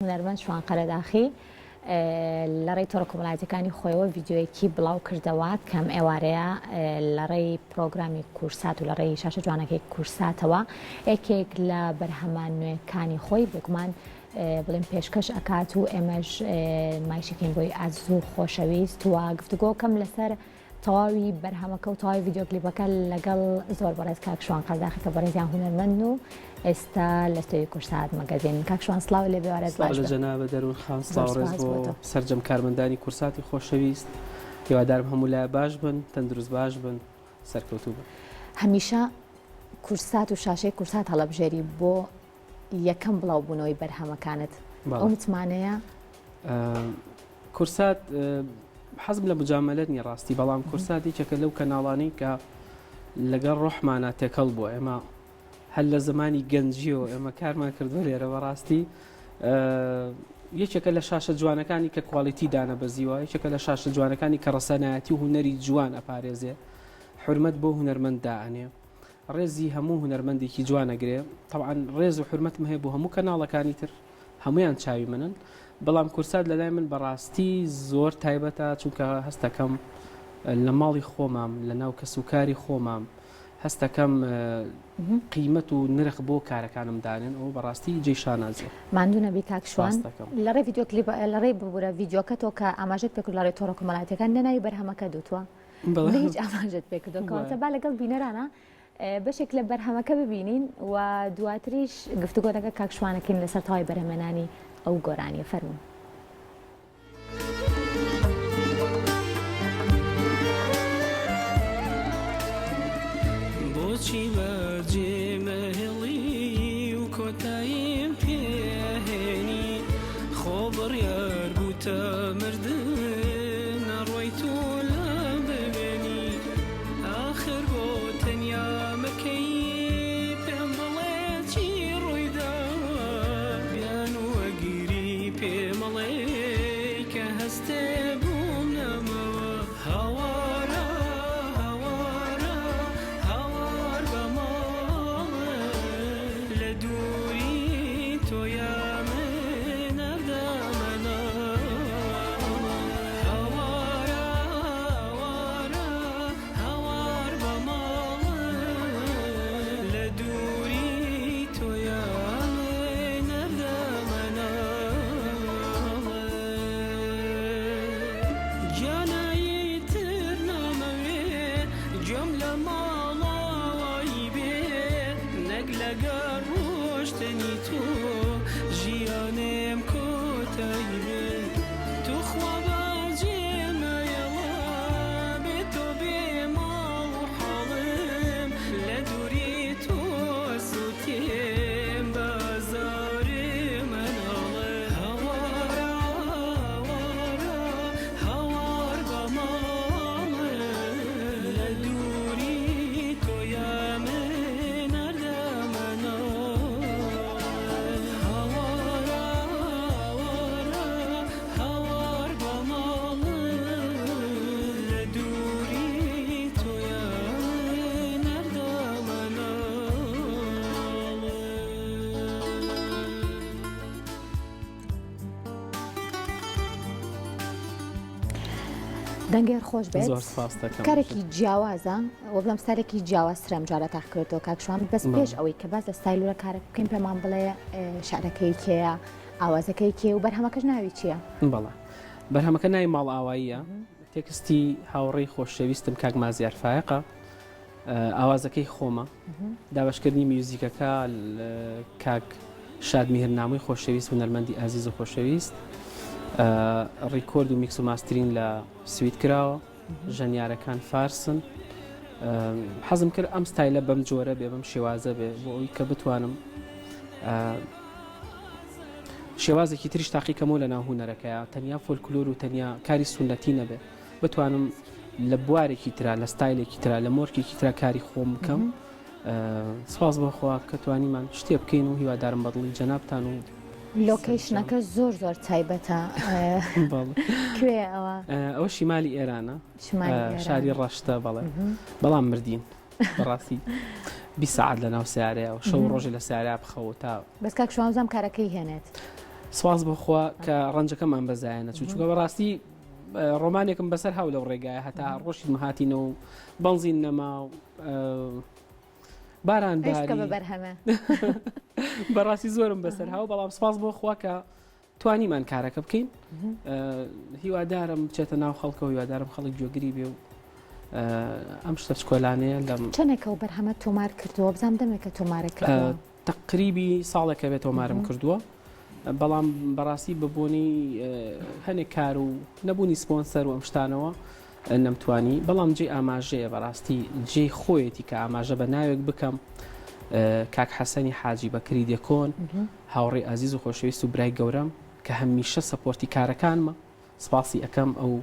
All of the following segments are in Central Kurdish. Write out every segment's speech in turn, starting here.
هونەرمەند شوان قەرەداخی لە ڕێی تۆڕە کۆمەڵایەتیەکانی خۆیەوە ڤیدیۆیەکی بڵاو کردەوە کە ئەم ئێوارەیە لە ڕێی پرۆگرامی کورسات و لە ڕێی شاشە جوانەکەی کورساتەوە یەکێک لە بەرهەمە نوێکانی خۆی بێگومان بڵێم پێشکەش ئەکات و ئێمەش نمایشەکەین بۆی ئازیز و خۆشەویست و گفتوگۆکەم لەسەر تەواوی بەرهەمەکە و تەواوی ڤیدیۆ کلیپەکە لەگەڵ زۆر بەڕێز کاک شوان قەرداخی کە بەڕێزیان هونەرمەندن و ئێستا لە ستۆدیۆی کورسات مەگەزین کاک شوان سڵاو لێ بێ وارێز سڵاو باش لە بن جەنابە دەروون خان زۆر سڵاو ڕێز سپاس بۆ بۆ تۆ. سەرجەم کارمەندانی کورساتی خۆشەویست هیوادارم هەموو لایە باش بن تەندروست باش بن سەرکەوتوو بن. هەمیشە کورسات و شاشەی کورسات هەڵەبژێری بۆ یەکەم بڵاو بوونەوەی بەرهەمەکانت ئەو بەڵێ. متمانەیە؟ کورسات حەزم لە مجامەلە نیە ڕاستی بەڵام کورسات یەکێکە لەو کەناڵانەی کە لەگەڵ ڕۆحمانە تێکەڵ بووە ئێمە هەر لە زمانی گەنجیەوە ئێمە کارمان کردووە لێرە بەڕاستی یەکێکە لە شاشە جوانەکانی کە quality دانەبەزیوە یەکێکە لە شاشە جوانەکانی کە ڕەسەنایەتی و هونەری جوان ئەپارێزێ حورمەت بۆ هونەرمەند دائەنێ ڕێزی هەموو هونەرمەندێکی جوان ئەگرێ تەبعەن ڕێز و حورمەتم هەیە بۆ هەموو کەناڵەکانی تر هەمویان چاوی منن بەڵام کورسات لەلای من بەڕاستی زۆر تایبەتە چونکە هەستەکەم لە ماڵی خۆمام لە ناو کەس و کاری خۆمام هەستەکەم قیمەت و نرخ بۆ کارەکانم دانێن ئەوە بەڕاستی جێی شانازیە. ماندوو نەبی کاک شوان سپاست دەکەم. لە ڕێی ڤیدیۆ کلیپ لە ڕێی ببورە ڤیدیۆکە تۆ کە ئاماژەت پێکرد لە ڕێی تۆڕە کۆمەڵایەتیەکان نە ناوی بەرهەمەکە دوتوە نە هیچ ئاماژەت پێکردوە کەواتە با لەگەڵ بینەرانە بەشێک لە بەرهەمەکە ببینین و دواتریش گفتوگۆ لەگەڵ کاک شوانەکەین لەسەر تەواوی بەرهەمێنانی ئەو گۆرانیە فەرموون. بۆچی بەجێ مەهێڵی و کۆتاییم پێهێنی خۆ بڕیار بوو تا مردن نەڕۆی تۆ لام بمێنی ئاخر بۆ تەنیا مەکەی پێم بڵێ چی ڕوویداوە بیانووەگیری پێ مەڵێ کە هەستێ بووم نەماوە هاوارە هاوارە هاوار بە ماڵم لە دووری تۆیا من ئەردەمەناڵم هاوارە هاوارە هاوار بە ماڵم لە دووری تۆیا من ئەردەمەناڵم گیانە ئیتر نامەوێ گوێم لە ماڵاوایی بێ نەک لەگەڵ ڕۆشتنی تۆ ژیانم کۆتایی بێ توخوا بەجێ مەیەڵە بێ تۆ بێ ماڵ و حاڵم لە دووری تۆ ئەسووتێم بە ئازارم ئەناڵم هاوارە هاوارە هاوار بە ماڵم لە دووری تۆیا من ئەردەمەناڵم هاوارە هاوارە هاوار بە ماڵم لە دووری تۆیا من ئەردەمەناڵم. دەنگێر خۆش بێت زۆر سپاس دەکەم کارێکی جیاوازە وە بڵێم ستایلێکی جیاوازترە ئەم جارە تاقیکردەوە کاک شوان بەس پێش ئەوەی کە باس لە ستایل و لە کارەکە بکەین پێمان بڵێ شعرەکەی کێیە ئاوازەکەی کێ و بەرهەمەکەش ناوی چییە؟ بەڵێ بەرهەمەکە ناوی ماڵئاواییە تێکستی هاوڕێی خۆشەویستم کاک مازیار فایەقە ئاوازەکەی خۆمە دابەشکردنی میوزیکەکە کاک شاد میهرنامەی خۆشەویست هونەرمەندی ئازیز و خۆشەویست record و mix و mastering لە سوید کراوە ژەنیارەکان فارسن حەزم کرد ئەم ستایلە بەم جۆرە بێ بەم شێوازە بێ بۆ ئەوی کە بتوانم شێوازێکی تریش تاقیکەمەوە لە ناو هونەرەکەیە تەنیا فۆلکلۆر و تەنیا کاری سونەتی نەبێ بتوانم لە بوارێکی ترا لە ستایلێکی ترا لە مۆرکێکی ترا کاری خۆم بکەم سپاس بۆ خوا کە توانیمان شتێ بکەین و هیوادارم بەدڵی جەنابتان و location ەکە زۆر زۆر تایبەتە کوێ ئەوە؟ ئەوە شیمالی ئێرانە شاری ڕەشتە بەڵێ بەڵام مردین بەڕاستی 20 سەعات لە ناو سیارەیە و شەو ڕۆژێ لە سیارە بخەوە تا بەس کاک شوان زام کارەکەی هێنێت. سواز بۆخوا کە ڕەنجەکەمان بەزایە نەچوو چونکە بەڕاستی ڕۆمانێکم بەسەر هاو لەو ڕێگایە هەتا ڕۆشی هاتینەوە و بەنزین نەما و باران بەرهەمە بەڕاستی زۆرم بەسەر هاو بەڵام سپاس بۆ خوا کە توانیمان کارەکە بکەین هیوادارم بچێتە ناو خەڵکەوە هیوادارم خەڵک گوێگری بێ و ئەم شتە چکۆلانەیە لەم چەندێکە و بەرهەمە تۆمار کردووە بزانام دەمێکە تۆمارە کردووە تەقریبی ساڵێکە بێت تۆمارم کردووە بەڵام بەڕاستی بە بۆنەی هەنێک کار و نەبوونی سپۆنسەر و ئەم شتانەوە نەمتوانی بەڵام جێی ئاماژەیە بەڕاستی جێی خۆیەتی کە ئاماژە بە ناوێک بکەم کاک حەسەنی حاجی بەکری دێکۆن هاوڕێی ئازیز و خۆشەویست و برای گەورەم کە هەمیشە support ی کارەکانمە سپاسی ئەکەم ئەو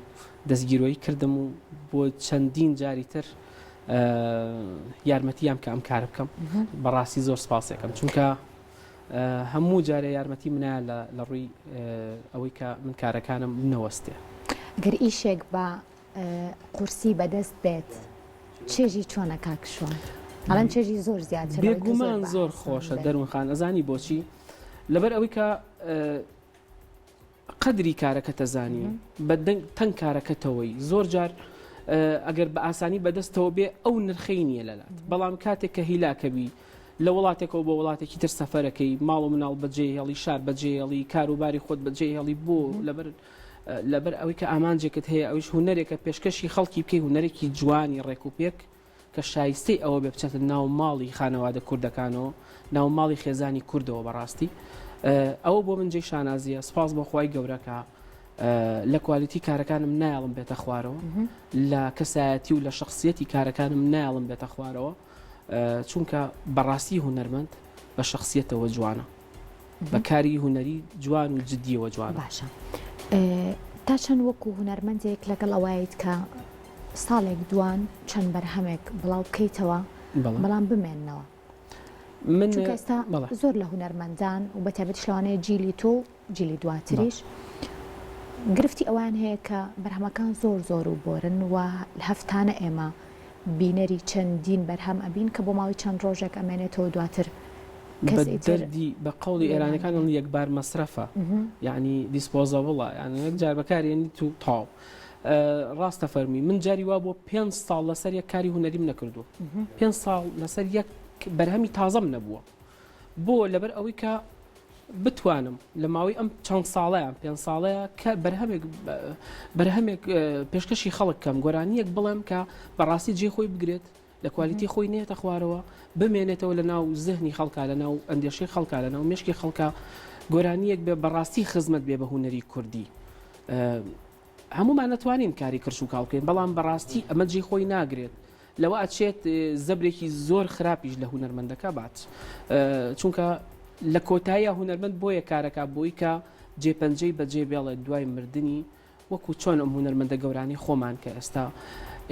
دەستگیرۆیی کردم و بۆ چەندین جاری تر یارمەتیام کە ئەم کارە بکەم بەڕاستی زۆر سپاسێکم چونکە هەموو جارێ یارمەتی منە لە ڕووی ئەوەی کە من کارەکانم نەوەستێ. گەر ئیشێک بە قورسی بەدەست بێت چێژی چۆنە کاک شوان؟ ئەڵێن چێژی زۆر زیاترە لەوەی کە زۆر بێگومان بە زۆر ئاسانی خۆشە بێت. دەروون خان ئەزانی بۆچی؟ لەبەر ئەوەی کە قەدری کارەکەتەزانی بە دەنگ تەنگ کارەکەتەوەی زۆر جار ئەگەر بە ئاسانی بەدەستەوە بێ ئەو نرخەی نییە لەلات بەڵام کاتێک کە هیلاکەبی لە وڵاتێکەوە بۆ وڵاتێکی تر سەفەرەکەی ماڵ و مناڵ بەجێ هێڵی شار بەجێ هێڵی کاروباری خۆت بەجێ هێڵی بۆ لەبەر لەبەر ئەوەی کە ئامانجێکت هەیە ئەویش هونەرێکە پێشکەشی خەڵکی بکەی هونەرێکی جوانی ڕێک و پێک کە شایستەی ئەوە بێ بچێتە ناو ماڵی خانەوادە کوردەکانەوە، ناو ماڵی خێزانی کوردەوە بەڕاستی ئەوە بۆ من جێی شانازیە سپاس بۆ خوای گەورە کە لە quality کارەکانم نایەڵم بێتە خوارەوە لە کەسایەتی و لە شخصیەتی کارەکانم نایەڵم بێتە خوارەوە چونکە بەڕاستی هونەرمەند بە شخصیەتەوە جوانە بە کاری هونەری جوان و جدیەوە جوانە. باشە تا چەند وەکو هونەرمەندێک لەگەڵ ئەوەیت کە ساڵێک دوان چەند بەرهەمێک بڵاو بکەیتەوە بەڵام بمێننەوە من چونکە ئێستا زۆر لە هونەرمەندان و بە تایبەتیش لەوانەیە جیلی تۆ و جیلی دواتریش گرفتی ئەوان هەیە کە بەرهەمەکان زۆر زۆر و بۆرن و هەفتانە ئێمە بینەری چەندین بەرهەم ئەبین کە بۆ ماوەی چەند ڕۆژێک ئەمێنێتەوە دواتر بە دەردی بە قەوڵی ئێرانەکان ئەڵێن یەکبار مەسرەفە یعنی disposable ە یعنی یەک جار بەکارێنیت و تاو ڕاستە فەرمی من جاری وا بۆ پێ ساڵ لەسەر یەک کاری هونەریم نەکردو پێ ساڵ لەسەر یەک بەرهەمی تازەم نەبووە بۆ لەبەر ئەوەی کە بتوانم لە ماوەی ئەم چەند ساڵەیان پێ ساڵەیە کە بەرهەمێک بەرهەمێک پێشکەشی خەڵک کەم گۆرانیەک بڵێم کە بەڕاستی جێ خۆی بگرێت لە quality خۆی نێتە خوارەوە، بمێنێتەوە لە ناو زهنی خەڵکا، لە ناو ئەندێشەی خەڵکا، لە ناو مێشکی خەڵکا، گۆرانییەک بێ بەڕاستی خزمەت بێ بە هونەری کوردی. هەموومان نەتوانین کاری کرچ و کاڵ بکەین، بەڵام بەڕاستی ئەمە جێی خۆی ناگرێت. لەوە ئەچێت زەبرێکی زۆر خراپیش لە هونەرمەندەکە بات. چونکە لە کۆتاییا هونەرمەند بۆیە کارەکا بۆی کە جێپەنجەی بەجێ بێڵێت دوای مردنی وەکو چۆن ئەم هونەرمەندە گەورانەی خۆمان کە ئێستا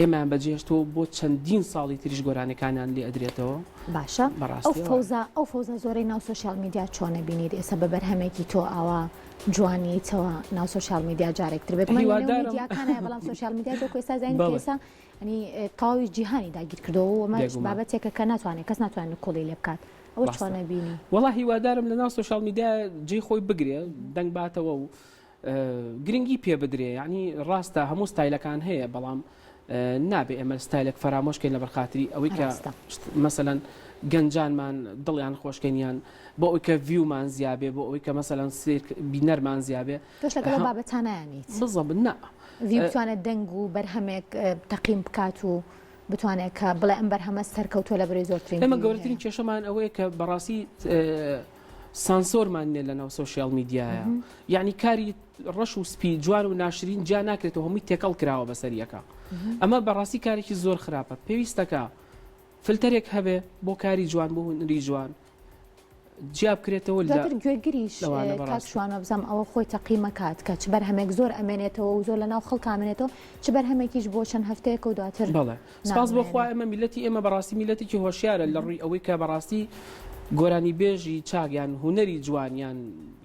ئێمەیان بەجێهێشتووە و بۆ چەندین ساڵی تریش گۆرانیەکانیان لێ ئەدرێتەوە. باشە ئەو فەوزا ئەو فەوزا زۆرەی ناو social media چۆن ئەبینیت ئێستا بە بەرهەمێکی تۆ ئاوا جوانیتەوە ناو social media جارێک تر بێگومان لە نێو میدیاکانە بەڵام social media وەکو ئێستا زانین کە ئێستا ئەنی تەواوی جیهانی داگیر کردەوە و ئەمەش بابەتێکە کە ناتوانێت کەس ناتوانێت نکۆڵی لێ بکات ئەوە چۆن ئەبینی؟ وەڵا هیوادارم لە ناو social media جێی خۆی بگرێ دەنگ باتەوە و گرنگی پێ بدرێ یعنی ڕاستە هەموو ستایلەکان هەیە بەڵام نابێ ئێمە ستایلێک فەرامۆش کەین لەبەر خاتری ئەوەی کە مەسەلەن گەنجانمان دڵیان خۆشکەنیان بۆ ئەوی کە view مان زیابێ بۆ ئەوەی کە مەسەلەن سیر بینەرمان زیابێ تۆش لەگەڵ بابەتانیانیت بزەبت نا view بتوانێت دەنگ و بەرهەمێک تەقیم بکات و بتوانێت کە بڵێ ئەم بەرهەمە سەرکەوتووە لە بەرەی زۆرترین ئێمە گەورەترین کێشەمان ئەوەیە کە بەڕاستی سانسۆرمان نیە لەناو social media یە یعنی کاری ڕەش و سپی جوان و ناشرین جیا ناکرێتەوە هەمووی تێکەڵ کراوە بەسەر یەکە ئەمە بەڕاستی کارێکی زۆر خراپە پێویستەکە فلتەرێک هەبێ بۆ کاری جوان بۆ هونەری جوان جیا بکرێتەوە لە گوێگریش کاک شوانە بزانم ئەوە خۆی تەقیمەکات کە چ بەرهەمێک زۆر ئەمێنێتەوە و زۆر لە ناو خەڵک ئامێنێتەوە چ بەرهەمێکیش بۆ چەند هەفتەیەکە و دواتر بەڵێ سپاس بۆ خوا ئێمە میلەتی ئێمە بەڕاستی میلەتێکی هۆشیارە لە ڕووی ئەوەی کە بەڕاستی گۆرانی بێژی چاک یان هونەری جوان یان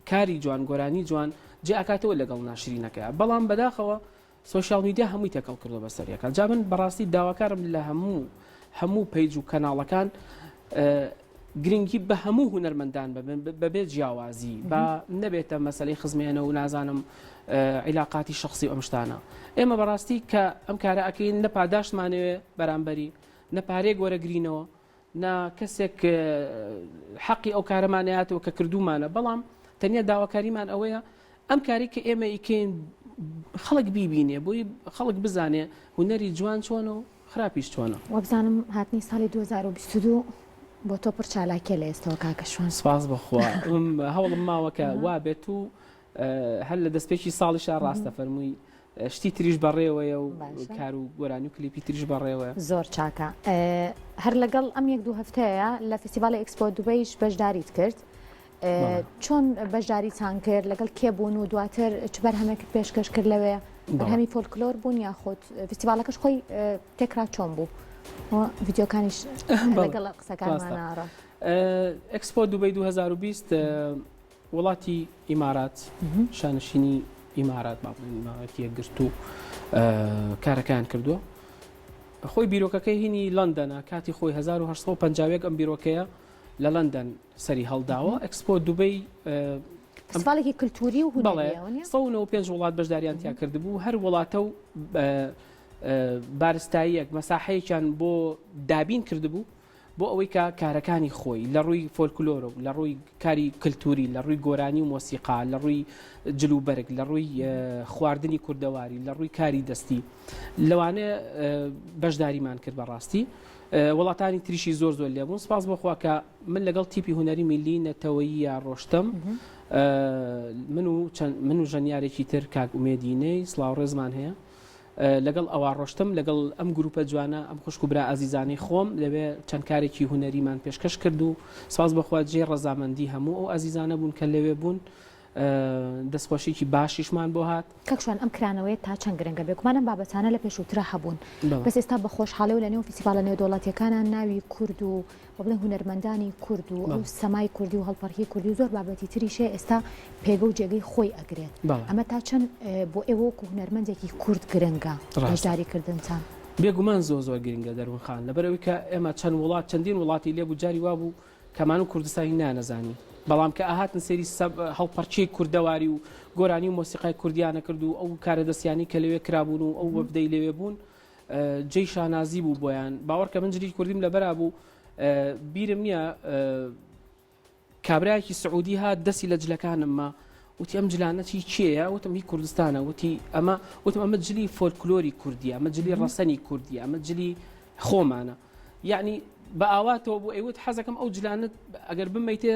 کاری جوان گۆرانی جوان جێ ئەکاتەوە لەگەڵ ناشرینەکەیا بەڵام بەداخەوە social media هەمووی تێکەڵ کردو بەسەر یەکا جا من بەڕاستی داواکارم لە هەموو هەموو page و کەناڵەکان. گرنگی بە هەموو هونەرمەندان ببن بەبێ جیاوازی با نەبێتە مەسەلەی خزمێنە و نازانم عیلاقاتی شخصی و ئەم شتانە ئێمە بەڕاستی کە ئەم کارە ئەکەین نە پاداشتمانەوێ بەرامبەری نە پارەیەک وەرەگرینەوە نە کەسێک حەقی ئەو کارەمانەیاتەوە کە کردومانە بەڵام تەنیا داواکاریمان ئەوەیە ئەم کاری کە ئێمە ئیکەین خەڵک بیبینێ بۆی خەڵک بزانێ هونەری جوان چۆنە و خراپیش چۆنە. وابزانم هاتنی ساڵی 2022 بۆ تۆ پڕ چالاکیە لە ئێستەوە کاکە شوان. سپاس بۆ خوا هەوڵم ماوە کە وابێت و هەر لە دەستپێکی ساڵیشا ڕاستە فەرمووی شتی تریش بەڕێوەیە و کار و گۆرانی و کلیپی تریش بەڕێوەیە. زۆر چاکە. هەر لەگەڵ ئەم یەک دوو هەفتەیە لە فیستیڤاڵی ئێکسپۆ دوبەیش بەشداریت کرد. چۆن بەشداریتان کرد لەگەڵ کێ بوون و دواتر چ بەرهەمێکت پێشکەش کرد لەوێ؟ بەرهەمی فۆلکلۆر بوون یاخود فیستیڤاڵەکەش خۆی تێکرا چۆن بوو؟ ڤیدیۆکانیش لەگەڵ قسەکانمانە. ئێکسپۆ دوبەی 2020 وڵاتی ئیمارات شانشینی ئیمارات با بڵێین ئیماراتی یەکگرتوو کارەکەیان کردووە خۆی بیرۆکەکەی هینی لەندەنە کاتی خۆی 1950 ئەم بیرۆکەیە لە لەندەن سەری هەڵداوە ئەکسپۆ دوبەی فستیڤاڵێکی کللتوری و بەڵێ 195 وڵات بەشداریان تیا کردبوو هەر وڵاتە و بارستاییەک مەساحەیەکیان بۆ دابین کردبوو بۆ ئەوەی کە کارەکانی خۆی لە ڕووی فۆلکلۆرە و لە ڕووی کاری کلتوری لە ڕووی گۆرانی و مۆسیقا لە ڕووی جلوبەرگ لە ڕووی خواردنی کوردەواری لە ڕووی کاری دەستی لەوانەیە بەشداریمان کرد بەڕاستی وڵاتانی تریشی زۆر زۆر لێبوون سپاس بۆخوا کە من لەگەڵ تیپی هونەری میلی نەتەوەییە ڕۆشتم من و من و ژەنیارێکی تر کاک ئومێدینەی سڵاو ڕێزمان هەیە لەگەڵ ئەوا ڕۆشتم لەگەڵ ئەم گروپە جوانە ئەم خوشک و برا ئازیزانەی خۆم لەوێ چەند کارێکی هونەریمان پێشکەش کرد و سپاس بۆ خوا جێی ڕەزامەندی هەموو ئەو ئازیزانە بوون کە لەوێ بوون دەستخۆشیی باشیشمان بۆ هات. کاک شوان ئەم کرانەوەیە تا چەند گرنگە؟ بێگومان ئەم بابەتانە لە پێشووترا هەبوون بەس ئێستا بە خۆشحاڵی و لەنێو فیستیڤاڵە نێودەوڵەتییەکانا ناوی کورد و با بڵێین هونەرمەندانی کورد و ئەو سەمای کوردی و هەڵپەڕکی کوردی و زۆر بابەتی تریش هەیە ئێستا پێگە و جێگەی خۆی ئەگرێت ئەمە تا چەند بۆ ئێوە وەکو هونەرمەندێکی کورد گرنگە بەشداری کردنتان؟ بێگومان زۆر زۆر گرنگە دەروون خان لەبەرئەوەی کە ئێمە چەند وڵات چەندین وڵاتی لێ بوو جاری وابوو کەمان و کوردستانی نانەزانی بەڵام کە ئەهاتن سەیری هەڵپەڕکێی کوردەواری و گۆرانی و مۆسیقای کوردیانە کرد و ئەو کارە دەستیانی کە لەوێ کرابوون و ئەو وەفدەی لەوێ بوون جێی شانازی بوو بۆیان باوەڕکە من جلی کوردیم لەبەرا بوو بیرم نییە کابراایەکی سعودی هات دەستی لە جلەکانم ما وتی ئەم جلانە چی کێیە وتم هی کوردستانە وتی ئەمە وتم ئەمە جلی فۆلکلۆری کوردی ئەمە جلی ڕەسەنی کوردی ئەمە جلی خۆمانە یعنی بە ئاواتەوە بۆ ئەیوت حەزەکەم ئەو جلانت ئەگەر بمەیتێ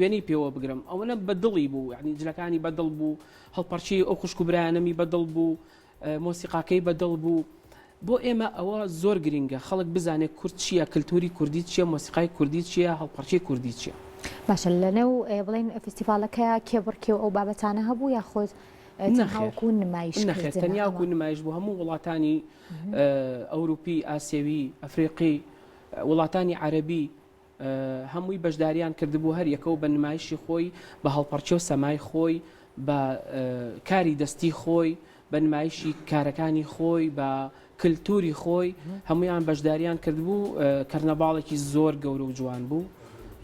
وێنەی پێوە بگرم ئەوەنە بەدڵی بوو یعنی جلەکانی بەدڵ بوو هەڵپەرچی ئەو خوشک و برایانەمی بەدڵ بوو مۆسیقاکەی بە دڵ بوو. بۆ ئێمە ئەوە زۆر گرینگە خەڵک بزانێ کورد چییە، کلتوری کوردی چییە، مۆسیقای کوردی چییە، هەڵپەڕکێی کوردی چییە. باشە لەنێو بڵێین فیستیڤاڵەکەیا کێبڕکێ و ئەو بابەتانە هەبوو یاخود تەنها نەخێر وەکوو نمایش نەخێر کردنە تەنیا ئەوە؟ وەکوو نمایش بوو هەموو وڵاتانی ئەوروپی، ئاسیەوی، ئەفریقی، وڵاتانی عەرەبی هەمووی بەشداریان کردبوو هەر یەکەو بە نمایشی خۆی، بە هەڵپەڕکێ و سەمای خۆی، بە کاری دەستی خۆی، بە نمایشی کارەکانی خۆی، بە کلتوری خۆی هەموویان بەشداریان کردبوو، کەرنەڤاڵێکی زۆر گەورە و جوان بوو.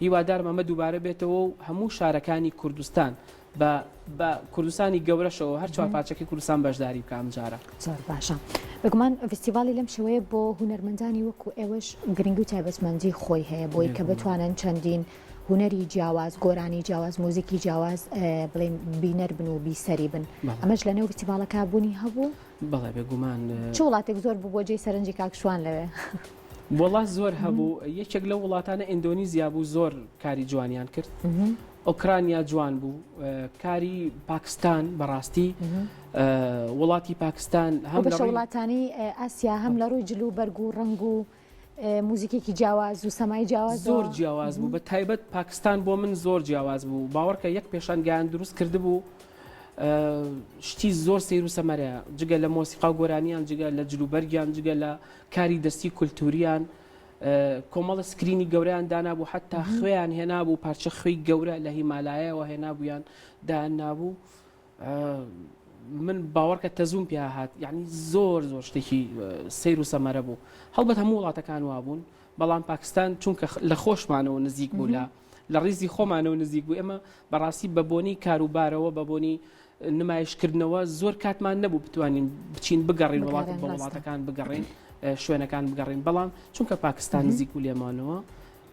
هیوادارم ئەمە دووبارە بێتەوە و هەموو شارەکانی کوردستان بە بە کوردستانی گەورەشەوە هەر چوار پارچەکەی کوردستان بەشداری بکا ئەمجارە. زۆر باشە. بێگومان ڤیستیڤاڵی لەم شێوەیە بۆ هونەرمەندانی وەکو ئێوەش گرنگی و تایبەتمەندی خۆی هەیە بۆی کە بتوانن چەندین هونەری جیاواز، گۆرانی جیاواز، موزیکی جیاواز بڵێین بینەر بن و بیسەری بن. ئەمەش لەنێو ڤیستیڤاڵەکە بوونی هەبوو؟ بەڵێ بێگومان. چ وڵاتێک زۆر بوو بۆ جێی سەرنجی کاک شوان لەوێ؟ وەڵا زۆر هەبوو یەکێک لەو وڵاتانە ئیندۆنیزیا بوو زۆر کاری جوانیان کرد. ئۆکرانیا جوان بوو کاری پاکستان بەڕاستی وڵاتی پاکستان هەم لە وڵاتانی ئاسیا هەم لە ڕووی جل و بەرگ و ڕەنگ و موزیکێکی جیاواز و سەمای جیاواز زۆر جیاواز بوو بە تایبەت پاکستان بۆ من زۆر جیاواز بوو باوەڕکە یەک پێشانگایان دروست کردبوو شتی زۆر سیر و سەمەرەیە جگە لە مۆسیقا و گۆرانیان جگە لە جلوبەرگیان جگە لە کاری دەستی کولتوریان کۆمەڵە سکرینی گەورەیان دانابوو حتا خوێیان هێنابوو پارچە خوێی گەورە لە هیمالایەوە هێنابوویان دایان نابوو من باوەڕکە تەزوم پیا هات یعنی زۆر زۆر شتێکی سیر و سەمەرە بوو هەڵبەت هەموو وڵاتەکان وابوون. بەڵام پاکستان چونکە لە خۆشمانەوە نزیک بوو لە لە ڕیزی خۆمانەوە نزیک بوو ئێمە بەڕاستی بە بۆنی کاروبارەوە بە بۆنی نمایشکردنەوە زۆر کاتمان نەبوو بتوانین بچین بگەڕین وڵات بە وڵاتەکان بگەڕین شوێنەکان بگەڕین بەڵام چونکە پاکستان نزیک و لێمانەوە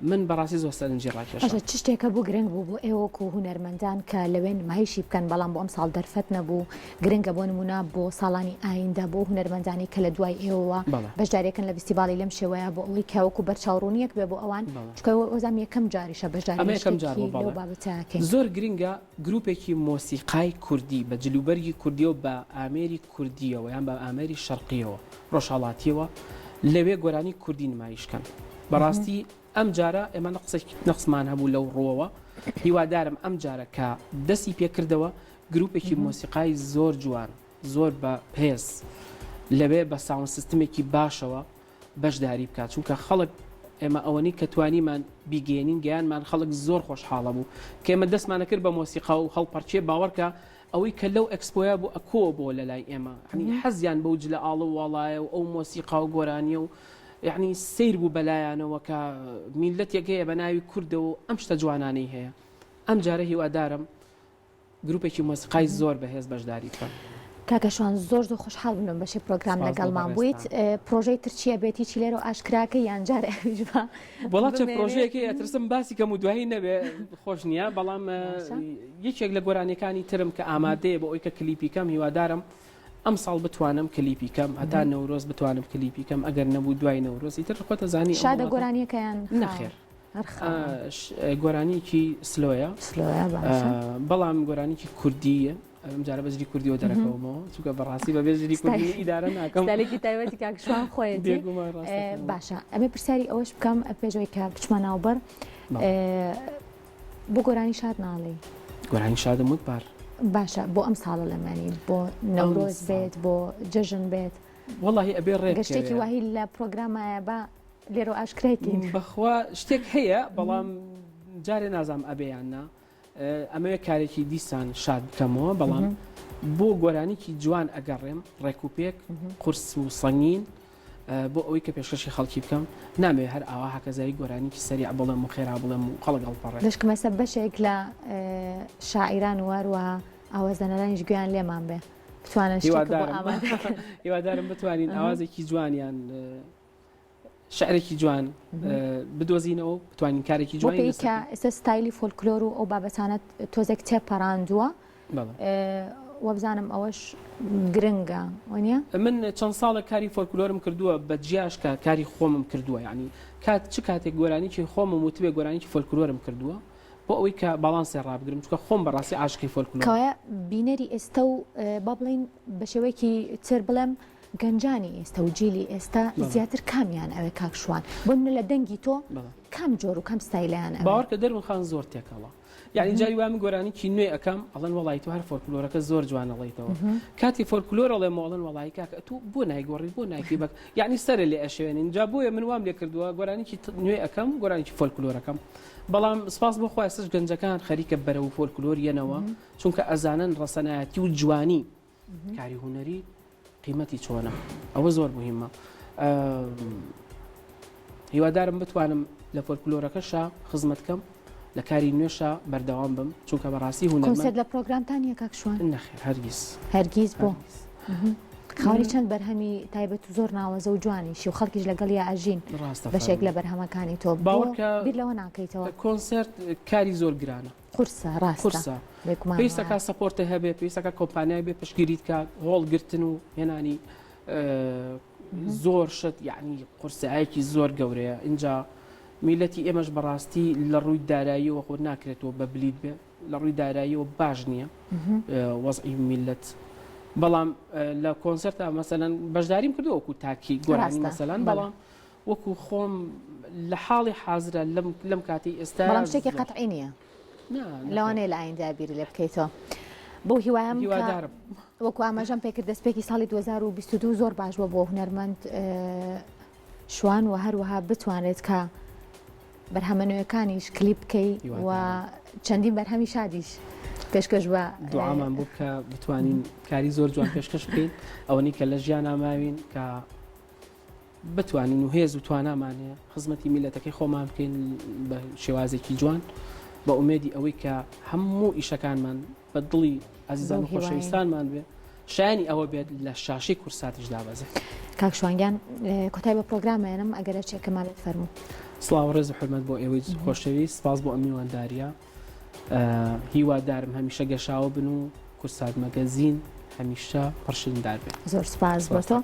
من بەڕاستی زۆر سەرنجی ڕاکێشا. باشە چ شتێک هەبوو گرنگ بوو بۆ ئێوە وەکو هونەرمەندان کە لەوێ نمایشی بکەن بەڵام بۆ ئەمساڵ دەرفەت نەبوو گرنگە بۆ نموونە بۆ ساڵانی ئایندە بۆ هونەرمەندانی کە لە دوای ئێوەوە بەشداریەکەن لە فیستیڤاڵی لەم شێوەیە بۆ ئەوەی کە وەکو بەرچاوڕوونیەک بێ بۆ ئەوان چونکە وەزام یەکەم جاریشە بەشداری ئەمە یەکەم جار بوو لەو بابەتە کەین. زۆر گرنگە گروپێکی مۆسیقای کوردی بە جلوبەرگی کوردیەوە بە ئامێری کوردیەوە یان بە ئامێری شەرقیەوە ڕۆژهەڵاتیەوە لەوێ گۆرانی کوردی نمایش کەن بەڕاستی ئەم جارە ئێمە نەقسمان هەبوو لەو ڕووەوە هیوادارم ئەم جارە کە دەستی پێکردەوە گروپێکی مۆسیقای زۆر جوان زۆر بە پێز لەوێ بە sound system ێکی باشەوە بەشداری بکات چونکە خەڵک ئێمە ئەوەنی کە توانیمان بیگەێنین گەیانمان خەڵک زۆر خۆشحاڵە بوو کە ئێمە دەستمانە کرد بە مۆسیقا و هەڵپەرچێ باوەڕکە ئەوەی کە لەو ئەکسپۆیا بوو ئەکۆ بۆ لە لای ئێمە یعنی حەزیان بەو جلە ئاڵ و واڵایە و ئەو مۆسیقا و گۆرانیە و یعنی سەیر بوو بەلایانەوە کە میللەتێک هەیە بە ناوی کوردەوە و ئەم شتە جوانانەی هەیە ئەم جارە هیوادارم گروپێکی مۆسیقای زۆر بەهێز بەشداری بکەن. کاکە شوان زۆر زۆر خۆشحاڵ بووم لەم بەشەی پرۆگرام لەگەڵمان بوویت پرۆژەی تر چییە بێت هیچی لێرەوە ئاشکراکەی یان جارێ ئەویش بە وەڵا چەند پرۆژەیەکی ئەترسم باسی کەم و دوایی نەبێ خۆش نییە بەڵام یەکێک لە گۆرانیەکانی ترم کە ئامادەیە بۆ ئەوی کە کلیپی کەم هیوادارم ئەم ساڵ بتوانم کلیپی کەم هەتا نەورۆز بتوانم کلیپی کەم ئەگەر نەبوو دوای نەورۆز ئیتر خۆتە زانی شادە گۆرانیەکەیان نەخێر گۆرانیکی slow یە بەڵام گۆرانیکی کوردیە ئەم جارە بە جلی کوردیەوە دەرەکەومەوە چونکە بەڕاستی بەبێ جلی کوردی ئیدارە ناکەم. ستایلێکی تایبەتی کاک شوان خۆیەتی. بێگومان ڕاستە فەرموو. باشە ئەمێ پرسیاری ئەوەش بکەم پێش ئەوەی کە بچمە ناوبڕ بۆ گۆرانی شاد ناڵێی؟ گۆرانی شادم وت بار. باشە بۆ ئەم ساڵە لەمانی بۆ نەورۆز بێت بۆ جەژن بێت؟ وەڵاهی ئەبێ ڕێ گەر شتێکی واهی لە پرۆگرامایە با لێرەوە ئاشکرای کەین. بەخوا شتێک هەیە بەڵام جارێ نازانم ئەبێ یان نا. ئەمەوێ کارێکی دیسان شاد بکەمەوە بەڵام بۆ گۆرانیکی جوان ئەگەڕێم ڕێکوپێک قورس و سەنگین بۆ ئەوەی کە پێشکەشی خەڵکی بکەم نامەوێ هەر ئاوا هەکەزایی گۆرانیکی سەریع بڵێم و خێرا بڵێم و خەڵک هەڵپەڕێ. دەشکم ئێستا بەشێک لە شاعیران و هەروەها ئاوازدانەرانیش گوێیان لێمان بێ بتوانن شتێک بۆ ئامادە بکەن. هیوادارم بتوانین ئاوازێکی جوانیان شعرێکی جوان بدۆزینەوە و بتوانین کارێکی جوانی لەسەر کە ئێستا ستایلی فۆلکلۆر و ئەو بابەتانە تۆزێک تێپەڕاندووە وەبزانم ئەوەش گرنگە وانە من چەند ساڵە کاری فۆلکلۆرم کردووە بە جیاش کە کاری خۆمم کردووە یعنی کات چ کاتێک گۆرانیی خۆمم وتبێ گۆرانیی فۆلکلۆرم کردووە بۆ ئەوەی کە باڵانسێ ڕابگرم چونکە خۆم بەڕاستی عاشقی فۆلکلۆر کەوایە بینەری ئێستا و با بڵین بە شێوەیەکی تر بڵێم گەنجانی ئێستا و جیلی ئێستا زیاتر کامیان ئەوێ کاک شوان؟ بۆ نمونە لە دەنگی تۆ کام جۆر و کام ستایلەیان ئەوێ؟ باوەڕکە دەروون خان زۆر تێکەڵە یعنی جاری وای من گۆرانیکی نوێ ئەکەم ئەڵێن وەڵی تۆ هەر فۆلکلۆرەکە زۆر جوان ئەڵێیتەوە کاتی فۆلکلۆر ئەڵێم ئەڵێن وەڵی کاکە تۆ بۆ نایگۆڕی بۆ نایکی بەک یعنی سەرە لێ ئەشێنین جا بۆیە من وام لێ کردووە گۆرانیکی نوێ ئەکەم گۆرانیکی فۆلکلۆرەکەم بەڵام سپاس بۆ خوا ئێستاش گەنجەکان خەریکە بەرەو فۆلکلۆر یەنەوە چونکە ئەزانن ڕەسەنایەتی و جوانی کاری هونەری قیمەتی چۆنە ئەوە زۆر مهمە هیوادارم بتوانم لە فۆلکلۆرەکەشا خزمەت کەم لە کاری نوێشا بەردەوام بم چونکە بەڕاستی هونەرمەند لە پرۆگرامتان نییە کاک شوان نەخێر هەرگیز هەرگیز بۆ خاوەنی چەند بەرهەمی تایبەت و زۆر ناوەزە و جوانیشی و خەڵکیش لەگەڵیا ئەژین ڕاستە بەشێک لە بەرهەمەکانی تۆ باوەڕکە بیر لەوە ناکەیتەوە کۆنسێرت کاری زۆر گرانە قورسە ڕاستە قورسە بێگومان پێویستەکە support ە هەبێ پێویستەکە کۆمپانیای بێ پشتگیریت کە هۆڵ گرتن و هێنانی زۆر شت یعنی قورسایەکی زۆر گەورەیە اینجا میلەتی ئێمەش بەڕاستی لە ڕووی داراییەوە خۆ ناکرێتەوە بە بلیت بێ لە ڕووی داراییەوە باش نییە وەزعی میلەت بەڵام لە کۆنسرتا مەسەلەن بەشداریم کردو وەکو تاکی گۆرانی مەسەلەن بەڵام وەکو خۆم لە حاڵی حازرە لەم لەم کاتی ئێستا بەڵام شتێکی قەتعی نییە لەوانەیە لە ئایندە بیری لێ بکەیتەوە بۆ هیوایم هیوادارم وەکو ئاماژەم پێکرد دەستپێکی ساڵی 2022 زۆر باش بووە بۆ هونەرمەند شوان و هەروەها بتوانرێت کە بەرهەمە نوێەکانیش کلیپ بکەی و چەندین بەرهەمی شادیش پێشکەش بە دوعامان بۆ بکە بتوانین کاری زۆر جوان پێشکەش بکەین ئەوەنی کە لە ژیان ئاماوین کە. بتوانین و هێز و توانامان هەیە خزمەتی میلەتەکەی خۆمان بکەین بە شێوازێکی جوان بە ئومێدی ئەوەی کە هەموو ئیشەکانمان بە دڵی ئازیزان و خۆشەویستانمان بێ شایانی ئەوە بێت لە شاشەی کورساتیش دابەزێت. کاک شوان گیان کۆتای بە پرۆگرام ئەیەنم ئەگەر هەرچیەکە مابێت فەرموو. سڵاو ڕێز و حورمەت بۆ ئێوەی خۆشەویست سپاس بۆ ئەم میوانداریە هیوادارم هەمیشە گەشاوە بن و کورسات مەگەزین هەمیشە پڕشنگدار بێت. زۆر سپاس بۆ تۆ.